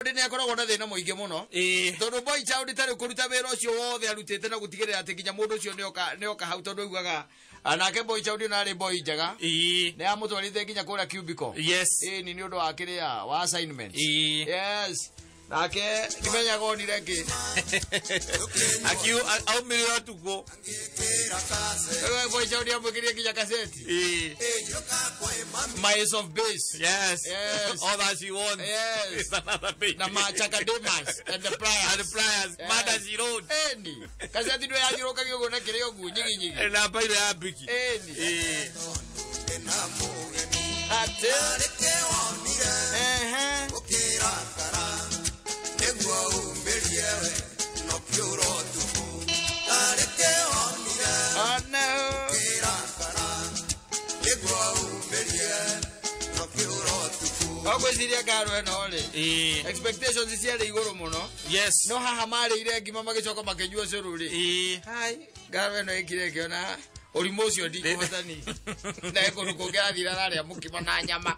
Nĩ akoragwo na thĩna mũingĩ mũno, tondũ boy child tarĩ kũruta wĩra ũcio wothe arutĩte na gũtigĩrĩra atĩ nginya mũndũ ũcio nĩoka hau, tondũ augaga nake boy child ona arĩ boy njega, nĩ amũtwarĩte nginya kũrĩa cubicle. Ĩni nĩ ũndũ wa kĩrĩa wa assignment. Yes, nake ndimenyaga onire kĩ. Akiu aumire ũtukũ. Rĩu boy child amwĩkĩrie nginya kaseti. My Ace of Base. Yes. Yes. All that she wants is another baby. Na machakademas and the pliers. And the pliers. Yes. Mother she wrote. Eni kaseti ndio yanyũrũkagio ũguo na kĩrĩa ũguo nyigi nyigi. Na bairo ya biki. Eni. Atĩ ehe. Oh no. Ogwĩciria ngaro ĩno rĩ, expectations ciarĩ igũrũ mũno. No haha marĩire ngima magĩcoka makĩnyua cũrũ rĩ. Hai, ngaro ĩno ĩkire ĩkĩona ũrimũ ũcio ndikũhotani na kũndũ kũngĩ arathire ararĩa mũkimo na nyama.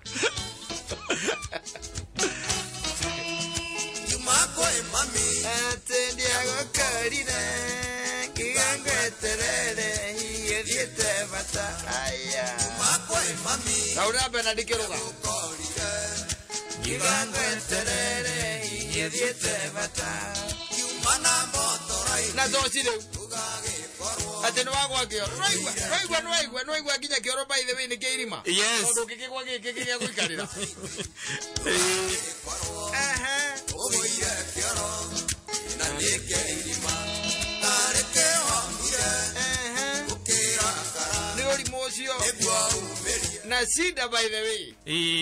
Atĩ ndiagũkorire ngiuga ngweterere hihi ũthiĩte bata aya. Na ũrĩa Bernard Kĩrũga ngiuga ngweterere hihi ũthiĩte bata na toci rĩu atĩ nĩ wagwa kĩoro. Nĩwaigua, nĩwaigua, nĩwaigua, nĩwaigua nginya kĩoro by the way nĩ kĩa irima. Yes. Tondũ ũngĩkĩgwa gĩkĩ kĩrĩa gũikarĩra. Ehe. Ehe. Nĩ ũrimũ ũcio na shida by the way.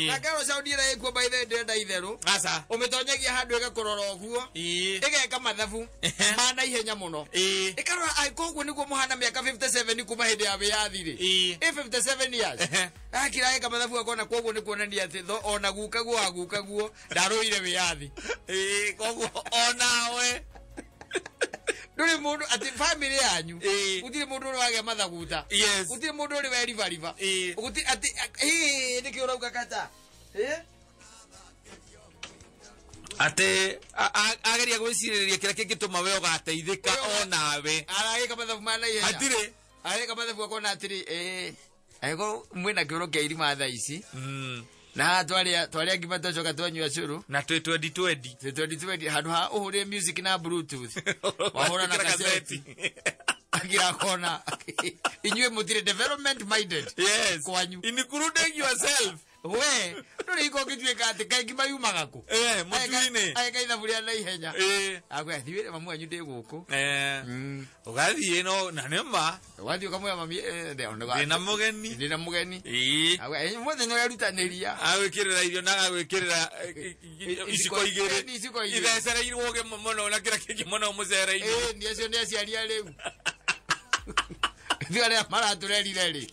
Na ngaro Saudi ĩrĩa ĩkuo by the way ndĩrenda itherũ. Aca. Ũmĩtonyagia handũ ĩgakũrora ũguo, ĩgeka mathabu ma na ihenya mũno, ĩkarora ai koguo nĩguo mũhana mĩaka 57 kuma hĩndĩ ya wĩyathi rĩ. Ĩ 57 years. Akira ĩka mathabu akona koguo nĩ kuonania atĩ ona gukaguo wa gukaguo ndarũire wĩyathi. Koguo onawe ndũrĩ mũndũ atĩ family yanyu gũtirĩ mũndũ ũrĩ wagĩa mathaguta. Gũtirĩ mũndũ ũrĩ weribariba. Gũtirĩ atĩ nĩkĩ ũrauga kata? Atĩ ageria gwĩcirĩria kĩrĩa kĩngĩtũma we ũgateithĩka onawe. Aragĩka mathabu ma na ihenya. Hatirĩ. Aragĩka mathabu akona atĩrĩ, angĩkorwo mwĩna kĩoro kĩa irima thaa ici, na haha twarĩa ngima twacoka twanyua cũrũ, na twĩ twendi twendi. Twĩ twendi twendi, handũ ha ũhũrĩre music na bluetooth wahũra na kaseti. Akira kona inyuĩ mũtirĩ development minded. Kwanyu. Including yourself. We ndũrĩ iko ũngĩtuĩka atĩ kaĩ ngima yumaga kũ? Mũtu-inĩ. Ageka ithabu rĩa na ihenya. Akwĩra thiĩ wĩre mamu wanyu ndĩ gũkũ. Ũgathiĩ no na nĩ ma. Ũgathiĩ ũkamwĩra mami, Ndĩna mũgeni. Ndĩna mũgeni. Akwĩra, mũthenya ũrerutanĩria. Agwĩkĩrĩra irio na agwĩkĩrĩra iciko igĩrĩ. Nĩ iciko igĩrĩ. Ithecereirwo kĩmwe mũno na kĩrĩa kĩngĩ mũno mũcereire. Nĩ acio nĩ aciari a rĩu. Ithuĩ arĩa maratũrerire rĩ,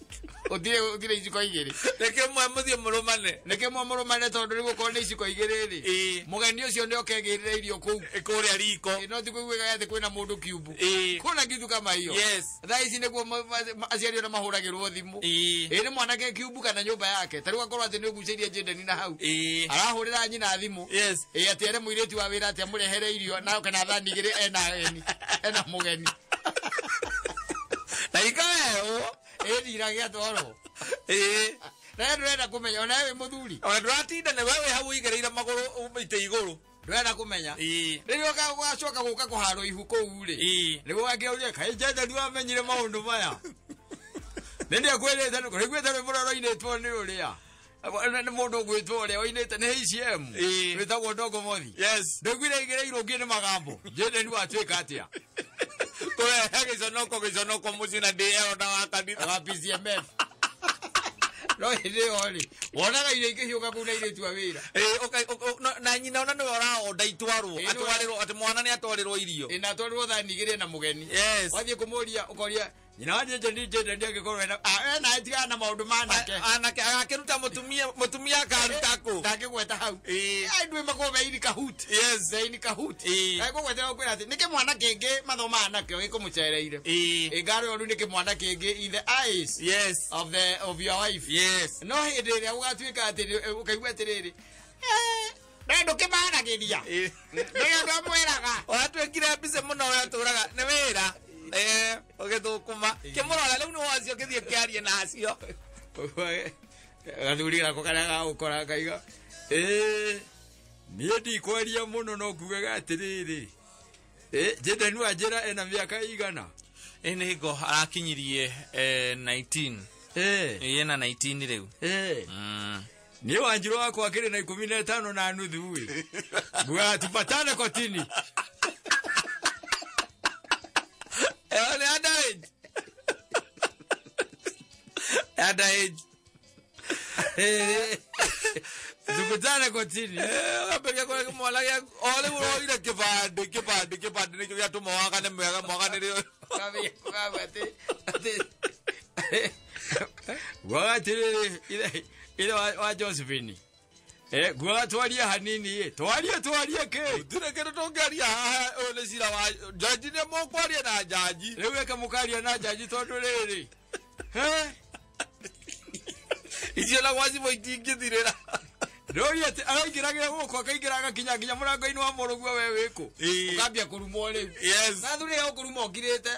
ũtirĩ iciko igĩrĩ. Reke mwe mũthiĩ mũrũmane. Reke mwe mũrũmane tondũ rĩu okorwo nĩ iciko igĩrĩ rĩ, mũgeni ũcio nĩ oke egĩrĩre irio kũu. Kũrĩa riko. No ti kũiguĩkaga atĩ kwĩna mũndũ kiumbu. Kwĩna kitu kama hiyo. Thaa ici nĩguo aciari ona mahũragĩrwo thimũ. Nĩ mwanake kiumbu kana nyũmba yake. Ta rĩu akorwo atĩ nĩ ũgucĩirie Jendeni na hau. Arahũrĩra nyina thimũ. Atĩ ere mũirĩtu wa wĩra atĩ amũrehere irio na kana thani igĩrĩ ena ageni, ena mũgeni. Na ikaewo. Ndiragĩa toro. Na we ndũrenda kũmenya, ona we wĩ mũthuri. Ona ndũratinda nĩ we wĩ hau ũigĩrĩire magũrũ umĩte igũrũ. Ndũrenda kũmenya. Rĩrĩa ũgacoka gũka kũharwo ihu kũu rĩ, nĩguo ũgakĩra kaĩ Jendeni wamenyire maũndũ maya. Nĩ ndiakwĩrĩte, nĩ kũrĩguĩte rwĩmbo rũrĩa rũinĩtwo nĩ ũrĩa. Nĩ mũndũ ũgwĩtwo ũrĩa ũinĩte nĩ HM. Wĩtagwo Ndongo Mothi. Ndũiguire igĩrĩirwo ũngĩ nĩ magambo. Jendeni watuĩka atĩa? Kũrehe gĩconoko, gĩconoko mũciĩ na ndĩero na wa kanitha. Wa PCMF. No hĩndĩ ĩyo rĩ, wonaga irio ikĩhiũka kũu na airĩtu a wĩra. Na nyina ona nĩwe ũraonda itwarwo, atwarĩrwo, atĩ mwana nĩ atwarĩrwo irio. Na atwarĩrwo thani igĩrĩ na mũgeni. Wathiĩ kũmũria, ũkoria, nyina wa Jendeni, Jendeni angĩkorwo ena tigana na maũndũ ma anake. Anake, agakĩruta mũtumia, mũtumia akaruta kũ? Ndangĩgweta hau. Ai, ndũĩ makorwo me in cahoot. Me in cahoot. Agĩkũgwetera ũkwĩra atĩ, nĩ kĩmwana kĩngĩ mathomaga nakĩo gĩkũmũcereire. Ngaro ĩyo rĩu nĩ kĩmwana kĩngĩ in the eyes of your wife. No hĩndĩ ĩrĩa ũgatuĩka atĩ ũkaigua atĩrĩrĩ, Ndũkĩmaragĩria. Nĩ andũ amwĩraga. Ũratuĩkire mbica mũno ũrĩa tũraga nĩ wĩra. Ũgĩthũkũma. Kĩmũrora rĩu nĩ wacio kĩthiĩ kĩarie na acio. Gathuri gako karĩa gagũkora kaiga. Niĩ ndikwaria mũno no ngugaga atĩrĩrĩ. Jaden wanjĩra ena mĩaka igana? Nĩ ngo arakinyirie 19. Ena 19 rĩu. Niĩ Wanjirũ wakwa akĩrĩ na 15 na nuthu ĩ. Ngugaga tupatane kotini. Nĩ underage. Underage. Tukutane kotini. Ũgambĩrĩria kũrĩa mwana gĩaku. O rĩu ũroire kĩbandĩ nĩkĩo gĩatũma wagane mwega mwaganĩre ũyũ. Ngugaga atĩrĩrĩ ithe wa Josephine. Ngugaga twarie hanini ĩ. Twarie kĩ? Gũtirĩ kĩndũ tũngĩaria haha ũyũ nĩ cira wa njanji nĩ mũkwaria na njanji. Rĩu eke mũkaria na njanji tondũ rĩrĩ. Icio na gwacimwo itingĩthirĩra. Ndũria atĩ araingĩragĩra gũkũ akaingĩra agakinya nginya mũrango-inĩ wa mũrũguo we wĩkũ. Ũkambia kũrumwo rĩu. Yes. Na thuri ũkũruma ũkirĩte.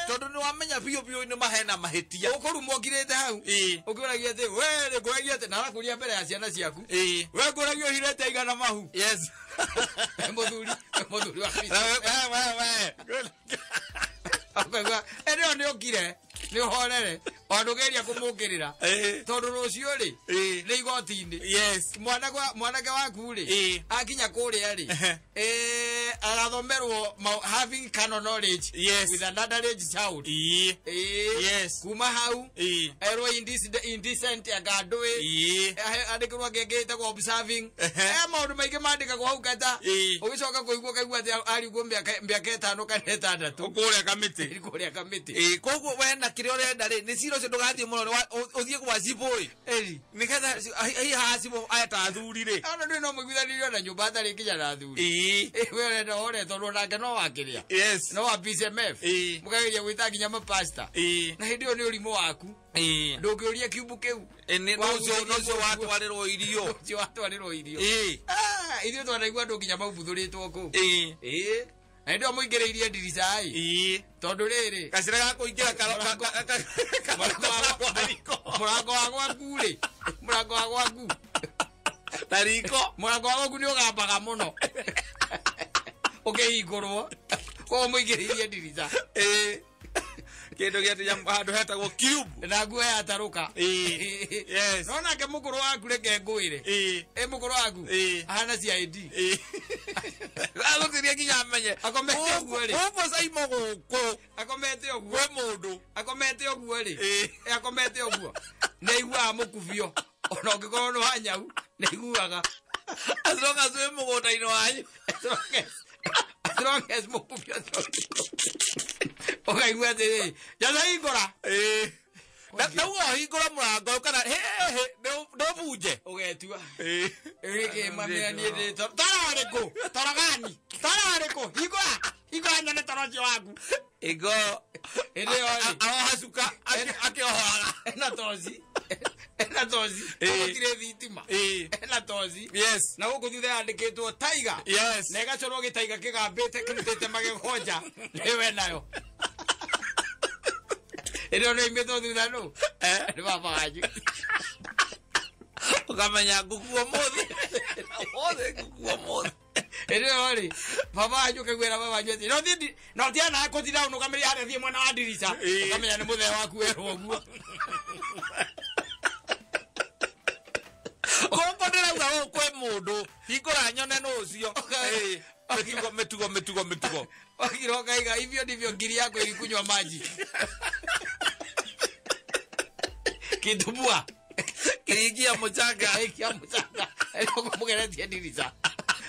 Tondũ nĩ wamenya biũ biũ nĩ mahena mahĩtia. Ũkũruma ũkirĩte hau. Ũkĩũragia atĩ we rĩ ngũragia atĩ na arakũria mbere ya ciana ciaku. We ngũragia ũhirĩte igana mahu. Yes. Mũthuri wa We. Ũkaigua ĩno nĩ ũkire nĩ ũhorere o ndũgeria kũmũkĩrĩra tondũ rũciũ rĩ nĩ igoti-inĩ. Yes. Mwanake waku rĩ akinya kũrĩa rĩ arathomerwo having carnal knowledge with an underage child. Yes. Kuma hau erwo indecent anga ndũĩ andĩkĩrwo ngenge ĩtagwo observing. Maũndũ maingĩ mandĩkagwo hau kata ũgĩcoka kũigua ũkaigua atĩ arigwo mĩaka 5 kana 6 kũrĩa kamĩtĩ. Kũrĩa kamĩtĩ. Koguo we na kĩrĩa ũrenda rĩ nĩ cira ũcio ndũgathiĩ mũno ũthiĩ gwa cibũ ĩ. Nĩgetha hihi haha cibũ aya ta athuri rĩ. Ona ndũĩ no mũiguithanirio na nyũmba atarĩ nginya na athuri. We ũrenda ũhore tondũ onake no wakĩrĩa. Yes. No wa PCMF. Mũkageria gwĩta nginya mapasta. Na hĩndĩ ĩyo nĩ ũrimũ waku. Ndũngĩũria kiumbu kĩu. Nocio watwarĩrwo irio. Ũcio watwarĩrwo irio. Ithuĩ twanaigua andũ nginya maumbuthũrĩtwo kũu. Na hĩndĩ ĩyo mũingĩrĩirie ndirica ĩ. Tondũ rĩrĩ gacĩra ga kũingĩra mũrango wa gwaku rĩ. Mũrango wa gwaku. Na riko. Mũrango wa gwaku nĩ ũgambaga mũno. Ũkĩhingũrwo. Koguo mũingĩrĩirie ndirica. Kĩndũ gĩatĩ handũ hetagwo cube. Na nguo yatarũka. Yes. No nake mũkũrũ waku reke ngwĩre. Mũkũrũ waku ahana CID. Agũtiria nginya amenye. Akomete ũguo rĩ. Gũkũ Saimo gũkũ. Akomete ũguo. Kwĩ mũndũ. Akomete ũguo rĩ. Akomete ũguo. Nĩ aiguaga mũkubio. Ona ũngĩkorwo nĩ wa nyau nĩ aiguaga. As long as wĩ mũgũnda-inĩ wanyu. As long as mũkubio. Ũkaigua atĩrĩrĩ, Njaca hingũra. Na uga ũhingũra mũrango kana ndũbunje. Ũgetua. Ĩkĩmamĩra niĩ ndĩ toro. Toro ũrĩkũ? Toro gani? Toro ũrĩkũ? Hingũra. Hingũra nyone toro ũcio waku. Ĩgo. Hĩndĩ ĩyo rĩ. Aroha cuka akĩohoraga. Ena toci. Ena toci. Gũtirĩ thitima. Ena toci. Yes. Na gũkũ thutha yandĩkĩtwo Tiger. Yes. Na ĩgacorwo gĩtaiga kĩgambĩte kĩrutĩte magego nja. Nĩwe nayo. Ĩno nĩ imĩtwo thutha nũ? Nĩ baba wanyu. Ũkamenya ngũkua mũthĩ. Mũthĩ ngũkua mũthĩ. Ĩno rĩ, baba wanyu ũkaiguĩra baba wanyu atĩ, no thiĩ no tiana kũtinda ũnũgamĩrĩire harĩa thiĩ mwena wa ndirica. Ũkamenya nĩ mũthee waku werwo ũguo. Gũkũ ndĩrauga gũkũ kwĩ mũndũ, hingũra nyone nũ ũcio. Mĩtugo. Wakira ũkaiga hivyo ndivyo ngiri yako ilikunywa maji. Kitumbua. Kĩringia mũchanga. Kĩringia mũchanga. Mũgeretie ndirica.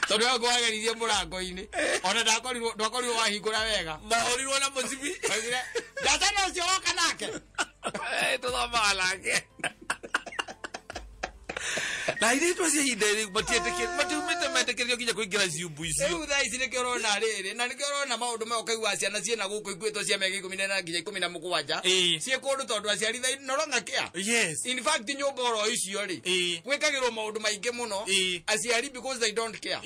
Tondũ we ngwageririe mũrango-inĩ. Ona ndwakorirwo wahingũra wega. Mahorirwo na mũcibi. Oigire, Njaca no ũcio woka nake. Tũthomaga nake. Na airĩtu acio ihinda rĩu matiĩtĩkĩtie, matiumĩte Metĩkĩrio nginya kũingĩra ciumbu icio. Rĩu thaa ici nĩkĩo ũrona rĩrĩ na nĩkĩo ũrona maũndũ maya ũkaigua ciana ciĩna gũkũ ikuĩtwo cia mĩaka 14 nginya 17 ciĩ kũndũ tondũ aciari thaa no longer care. Yes. In fact nyũmba oro icio rĩ gwĩkagĩrwo maũndũ maingĩ mũno aciari because they don't care.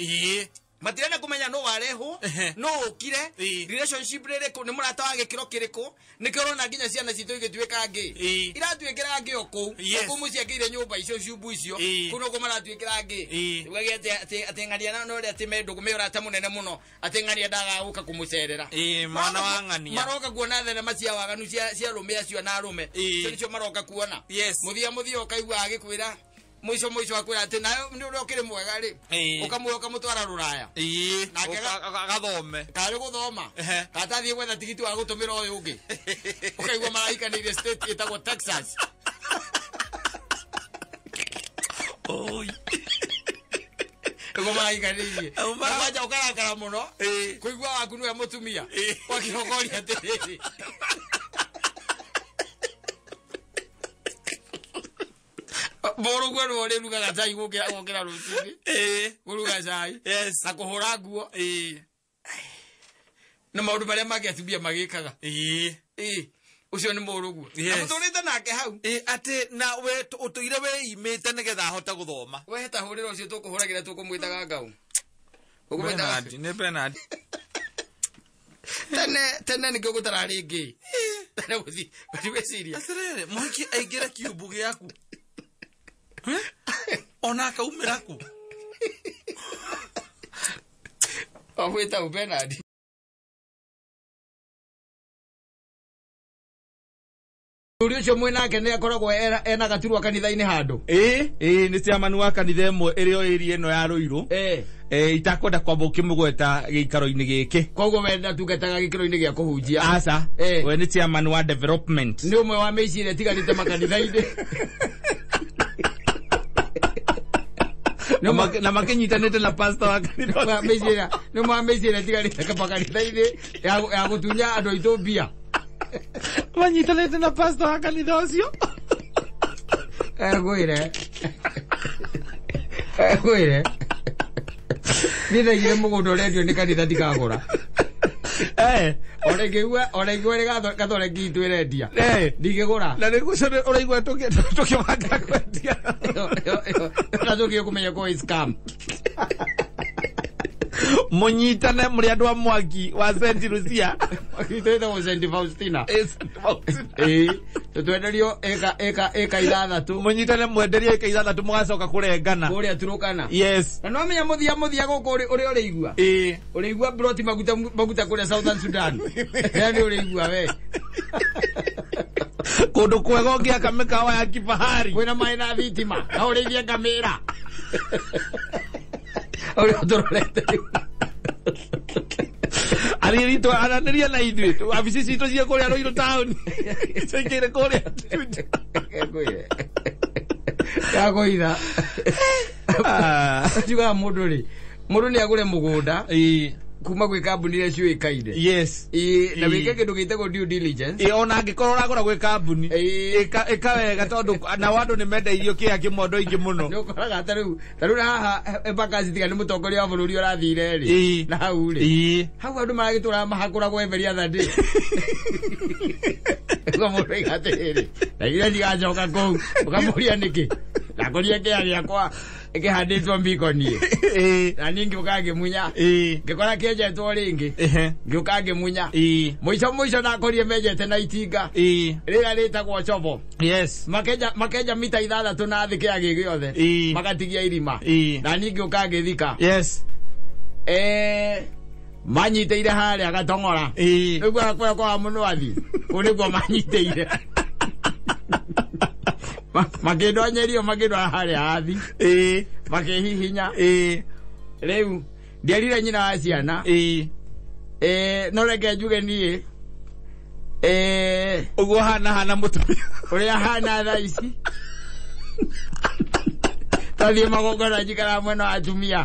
Matirenda kumenya no warehwo no ukire relationship rĩrĩkũ nĩ mũrata wa gĩkĩro kĩrĩkũ nĩkĩo ũrona nginya ciana citũ igĩtuĩka ngĩ iratuĩkĩra ngĩ o kũu kũu mũciakĩire nyũmba icio ciumbu icio kũu nokuo maratuĩkĩra ngĩ ugagĩa atĩ ng'ania na ũrĩa atĩ me ndũgũ me ũrata mũnene mũno atĩ ng'ania ndagaga gũka kũmũcerera mwana wa ng'ania maroka kuona thenema cia waganu cia arũme acio na arũme icio nĩcio maroka kuona mũthia ũkaigua agĩkwĩra mwisho mwisho akwira ati nayo ni uria ukiri mwega ri ukamwe ukamutwara ruraya nake agathome kari guthoma katathie gwetha tigiti wa gutumira uyu ungi ukaigua maraikanire state itagwo Texas. Oi ugo maraikanire kwanja ukarakara muno kuigua waku niwe mutumia wakirogoria atiriri Boro gwe no ri rugaga cai gukira rucini guruga cai na kuhura nguo na maundu maria mangi atumia magikaga ucio ni muruguo na muturite nake hau ati na we utuire we imite nigetha ahote guthoma we ta hurira ucio tukuhuragira tukumwitaga ngau ukumwitaga ni Bernard tene tene nikio gutara ringi tene guthi gwiciria atiriri muhiki aingire kiumbu giaku ona akaumĩra kũ wĩtagwo Bernard Uri ucio mwinake ni akoragwo ena gaturwa kanitha-inĩ handũ ĩ nĩ chairman wa kanitha ĩmwe ĩrĩa ĩria ĩno ya Ruiru itakwenda kwamba ũkĩmũgweta gĩikaro-inĩ gĩkĩ koguo we ndatungataga gĩkĩro-inĩ gĩa kũhunjia aca we nĩ chairman wa development nĩ ũmwe wa mĩciĩ ĩrĩa ĩtigarĩte makanitha-inĩ na makinyitanĩte na pastor wa kanitha nĩ ũmwe wa mĩciĩ ĩrĩa ĩtigarĩte makanitha-inĩ ya gũtunya andũ aitũ mbia manyitanĩte na pastor wa kanitha ũcio ngwĩre niĩ ndaigire mũgũnda ũrendio nĩ kanitha ndikagũra ona ingĩigua nĩ gathoreki itũ ĩrendia ndingĩgũra na nĩguo ũcio ũraigua tũkĩbanga kwendia na tũkĩe kũmenya ko is scam munyitane mũrĩ andũ a mwaki wa Saint Lucia twĩtagwo Saint Faustina tũtwenderio ĩka ithathatũ munyitane mwenderio ĩka ithathatũ mũgacoka kũrengana kũrĩa Turukana yes na no menya mũthia gũkũ ũrĩa ũrĩigua ũrĩigua broti maguta kũrĩa Southern Sudan yani ũrĩigua we kũndũ kwega ũngĩaka mĩkawa ya kifahari kwĩna maĩ na thitima na ũrĩithie ngamĩra ũrĩa ũtũrorete arĩritũ aranĩria na ithuĩ wabici citũ cia kũrĩa Ruiru town ciĩkĩire kũrĩa ngwĩre ndagũitha njugaga mũndũ rĩ mũndũ nĩ agũre mũgũnda kuma gwĩ kambuni iria ciũĩkaine yes na wĩke kĩndũ gĩtagwo due diligence ona angĩkorwo ũragũra gwĩ kambuni ĩka wega tondũ nao andũ nĩ mendeirio kĩea kĩmwe andũ aingĩ mũno nĩ ũkoraga ta rĩu haha Embakasi tiga nĩ mũtongoria wa bũrũri ũrathire rĩ na hau rĩ hau andũ maragĩtũraga mahakũragwo every other day ũkamũndũ aiga atĩrĩrĩ ndaigire ndigacoka kũu ũkamũria nĩkĩ ndakorire kĩea gĩakwa ĩkĩhandĩtwo mbikoni na niĩ ngĩũka ngĩmunya ngĩkora kĩenjetwo rĩngĩ ngĩũka ngĩmunya mũico mũico ndakorire menjete na itinga rĩrĩa rĩtagwo cobo yes makenja mita ithathatũ na thĩ kĩea gĩ gĩothe magatigia irima na niĩ ngĩũka ngĩthika yes manyitĩire harĩa gatong'ora nĩguo kũrĩa kwa mũnwathi kũu nĩkuo manyitĩire makĩndonyerio makĩndwara harĩa hathi makĩhihinya rĩu ndierire nyina wa ciana no reke njuge niĩ ũguo hana mũtumia ũrĩa hana thaa ici tathiĩ magongona njikaraga mwena wa atumia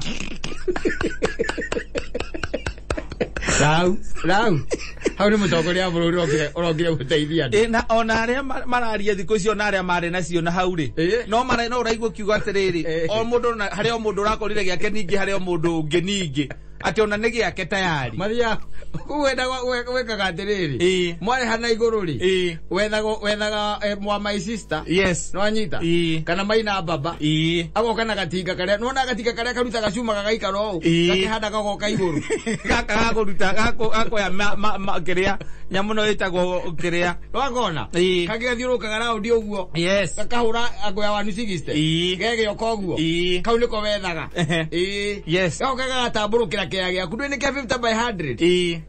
rau Hau nĩ mũtongoria wa bũrũri ũrokire gũteithia andũ. Na ona arĩa mararia thikũ icio na arĩa marĩ nacio na hau rĩ, no mara no ũraigua kiugo atĩrĩrĩ, o mũndũ harĩ o mũndũ ũrakorire gĩake ningĩ harĩ o mũndũ ũngĩ ningĩ atĩ ona nĩ gĩake tayari. Mathiaga wĩkaga atĩrĩrĩ, mwarĩha na igũrũ rĩ, wethaga mwa my sister. Yes. Nĩwanyita? Kana maina baba. Agoka na gatinga karĩa, nĩwona gatinga karĩa karutaga cuma gagaikara ũũ, gakĩhanda gagoka igũrũ. Gaka gakũruta gakoya kĩrĩa nyamũ ĩno ĩtagwo kĩrĩa. Nĩwakona? Kangĩ gathiũrũrũkaga raundi ũguo. Yes. Gakahũra ango ya 160. Gegĩoka ũguo. Kau nĩko wethaga. Yes. Gagoka gagatambũrũkĩra kĩea gĩaku, ndũĩ nĩ kĩa 50 by 100.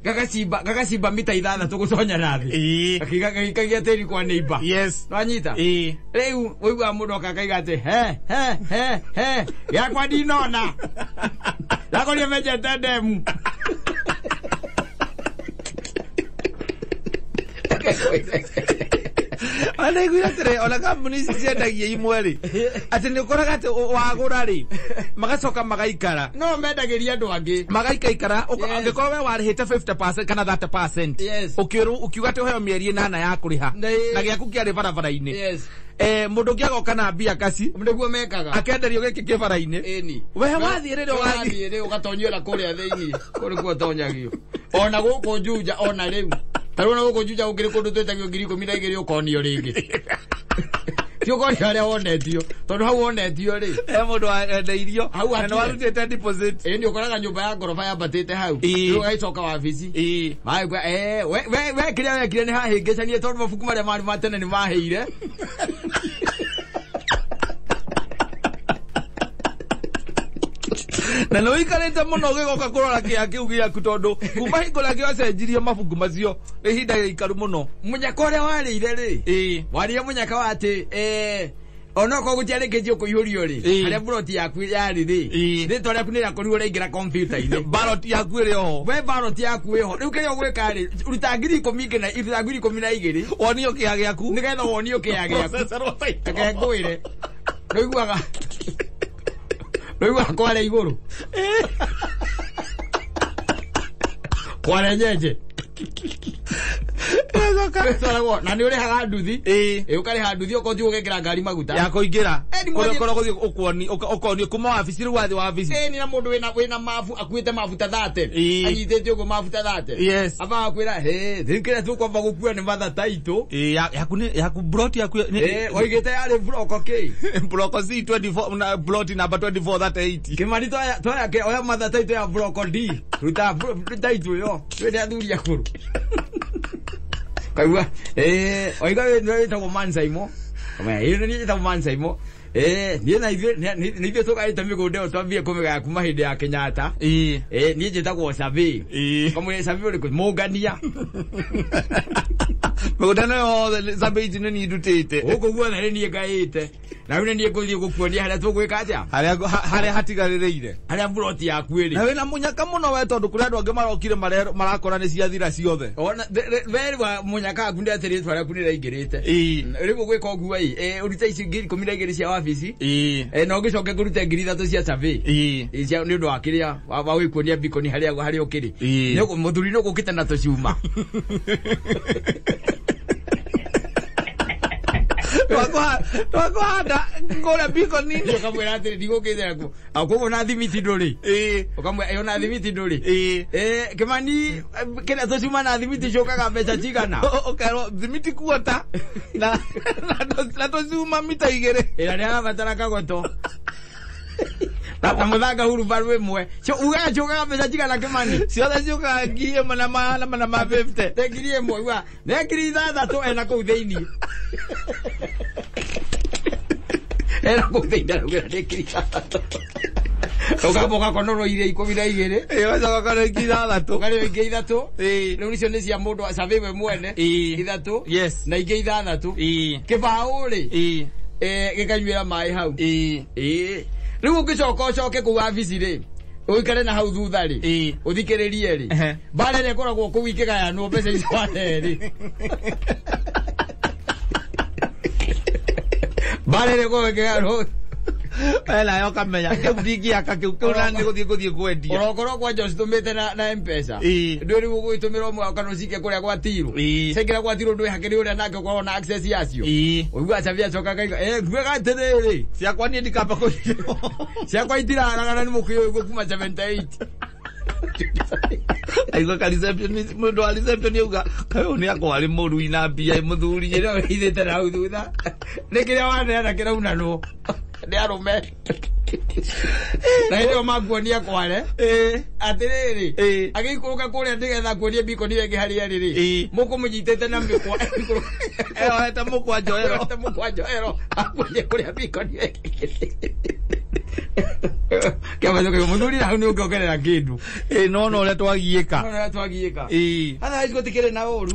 Gagacimba mita ithathatũ gũconya na thĩ. Gagĩikagia tĩri kwa neighbor. Yes. Nĩwanyita? Rĩu ũiguaga mũndũ oka akaiga atĩ he he he he gĩakwa ndinona. Ndakorire menjete ndemu. Ona iguire atĩrĩ, ona kambuni ici ciendagia imwe rĩ, atĩ nĩ ũkoraga atĩ wagũra rĩ, magacoka magaikara. No mendagĩria andũ angĩ. Magaikaikara, angĩkorwo we warĩhĩte 50% kana 30%. Yes. Ũkiuga atĩ ũheo mĩeri ĩnana ya kũrĩha. Na gĩaku kĩarĩ barabara-inĩ. Yes. Mũndũ ũngĩ agoka na mbia kaci. Nĩguo mekaga. Akenderio gĩkĩ kĩ bara-inĩ. Ĩni. We wathiĩ rĩrĩa ũgathiĩ. Wathiĩ rĩ ũgatonyio na kũrĩa thĩinĩ. Kũu nĩkuo ũtonyagio. Ona gũkũ Juja ona rĩu. Ta rĩu ona gũkũ Juja gũkĩrĩ kũndũ twĩtagio 12,000 ũkonio rĩngĩ. Ti ũkonio harĩa wonetio, tondũ hau wonetio rĩ. He mũndũ wendeirio, Hau na hatirĩ. nĩwarutĩte deposit. Ĩĩ nĩ ũkoraga nyũmba ya ngoroba yambatĩte hau. Rĩu ũgagĩcoka wabici. Magĩkwĩra, we kĩrĩa wekire nĩ hahĩngĩcanie tondũ mabuku marĩa marĩ ma tene nĩ mahĩire. Na nĩ ũikarĩte mũno ũgĩgoka kũrora kĩa kĩu gĩaku tondũ kuma hingo ĩrĩa kĩacenjirie mabuku macio nĩ ihinda rĩikaru mũno. Mũnyaka ũrĩa warĩire rĩ, warĩire mũnyaka wa atĩ onokorwo gũtiarĩkĩtio kũihũrio rĩ, harĩa buroti yaku yarĩ rĩ, rĩtwa rĩaku nĩ rĩakorirwo rĩaingĩra kompiuta-inĩ. Ballot yaku ĩrĩ oho. We ballot yaku ĩho. Rĩu kĩrĩa ũgwĩka rĩ, ruta 10,000 ruta 12,000. Wonio kĩa gĩaku. Nĩgetha wonio kĩa gĩaku. Reke ngwĩre. Nĩũiguaga. Nĩũiguaga kware igũrũ. Kware nyenje. Na nĩ ũrĩhaga nduthi. Ũkarĩha nduthi okorwo ti gũgekĩra ngari maguta. Ya kũingĩra. Kũrĩa ũkoragwo ũgĩthiĩ ũkonio kuma wabici rĩu wathiĩ wabici. Nĩ na mũndũ wĩna mabu akuĩte mabuta 30. Anyitĩte ũguo mabuta 30. Yes. Aba akwĩra, he, rĩu kĩrĩa tũkwamba gũkua nĩ matha taitũ. Yaku nĩ yaku plot yaku nĩ Oigĩte yarĩ bloko kĩ? Bloko C 24 na plot number 2438. Kĩmani toya oya matha taitũ ya bloko D. Ruta taitũ ĩyo. Twĩne athuri akũrũ. Kaigua, oiga wĩtagwo Mansaimo. Ĩno nĩ ĩtagwo Mansaimo. Niĩ na ithuĩ nĩ ithuĩ tũgaĩte mĩgũnda ĩyo twambie kũmĩgaya kuma hĩndĩ ya Kenyatta. Niĩ njĩtagwo Survey. Kamwĩra Survey ũrĩkũ? Mũngania. Mĩgũnda ĩno yothe Survey ici nĩ niĩ ndutĩte. Gũkũ guothe nĩ niĩ ngaĩte. Na rĩu nĩ niĩ ngũthiĩ gũkuonia harĩa tũgwĩka atĩa? Harĩa hatigarĩrĩire. Harĩa buroti yaku ĩrĩ. Na wĩna mũnyaka mũno we tondũ kũrĩ andũ angĩ marokire marakora nĩ ciathira ciothe. Ona we wa mũnyaka waku nĩ atĩ rĩtwa rĩaku nĩ rĩaingĩrĩte. Rĩu ũgwĩka ũguo ĩ, ũrute ici 12,000 cia wabici. Na ũgĩcoke kũrute 3,000 cia survey. Cia nĩ ũndũ wa kĩrĩa wa gwĩkuonia bikoni harĩa ũkĩrĩ. Mũthuri nĩ ũgũkĩte na tũcuma. Twakwahanda kũrĩa bikoni-inĩ. Ũkamwĩra atĩrĩ ndigũkĩte nakuo. Koguo na thimiti ndũrĩ. Ũkamwĩra ĩyo na thimiti ndũrĩ. Kĩmani kĩrĩa tũcuma na thimiti ciũkaga mbeca cigana? Ũkerwo thimiti kuota na tũcuma mita 2. Ĩra nĩ arabatara kagoto. Na mũthanga hurubaru ĩmwe. Ugaga ciũkaga mbeca cigana Kĩmani? Ciothe ciũkaga 1,450. Nĩ 1,000 uga. Nĩ 6,000 ena kũu thĩinĩ. Ena kũu thĩinĩ arauga nĩ 6,000. Ũkamba ũgakonorwo iria 12. Ũgacoka ũkonora ingĩ 6. Ũkarĩo ingĩ 3. Rĩu icio nĩ cia mũndũ survey we mwene. 3. Yes. Na ingĩ 6. Kĩbaũ rĩ. Gĩkanyuĩra maĩ hau. Rĩu ũngĩcoka ũcoke kũu wabici rĩ, ũikare na hau thutha rĩ, ũthikĩrĩrie rĩ, mbara ĩrĩa ĩkoragwo kũu ikĩgayanwo mbeca icio wahe rĩ. Mbara ĩrĩa ĩkoragwo ĩkĩgayanwo. Wena yo kamenya kĩu ndingĩaka kĩu kĩu na nĩ gũthiĩ gũthiĩ kwendia. Onokorwo kwanja ũcitũmĩte na M-Pesa. Ĩĩ. Ndũĩ rĩu ũgũgĩtũmĩra ũmwe kana ũcikie kũrĩa gwa tiru. Ĩĩ. Ciaingĩra gwa tiru ndwĩ hakĩrĩ ũrĩa nake ũkoragwo na access yacio. Ĩĩ. Ũiguaga Chabi acoka akauga, "Eh, nguaga atĩrĩrĩ, Ciakwa niĩ ndikamba kũigĩrwo. ciakwa itiraragana nĩ mũkũyũ ũyũ kuma 78." Aigua ka receptionist, mũndũ wa reception auga kaĩ ũyũ nĩ akorwo arĩ mũrui na mbia mũthuri. Ĩno ĩhithĩte na hau thutha. Nĩ kĩrĩa waneana kĩraunanwo nĩ arũme. Na hĩndĩ ĩyo makuonia kware. Ĩĩ. Atĩrĩrĩ, Ĩĩ. agĩikũrũka kũrĩa nĩgetha kuonie mbikoni ĩyo ĩngĩ harĩa ĩrĩ rĩ, Ĩĩ. mũkũmũnyitĩte na mĩkwa. Eyohete mũkwa njohero. Eyohete mũkwa njohero, akuonie kũrĩa mbikoni ĩyo ĩngĩ. Kĩama gĩũkaga, mũthuri hau nĩ ũngĩongerera kĩndũ. Ĩĩ, no no ũrĩa twagiĩka. No ũrĩa twagiĩka. Ĩĩ. Otherwise gũtikĩrĩ na ũru.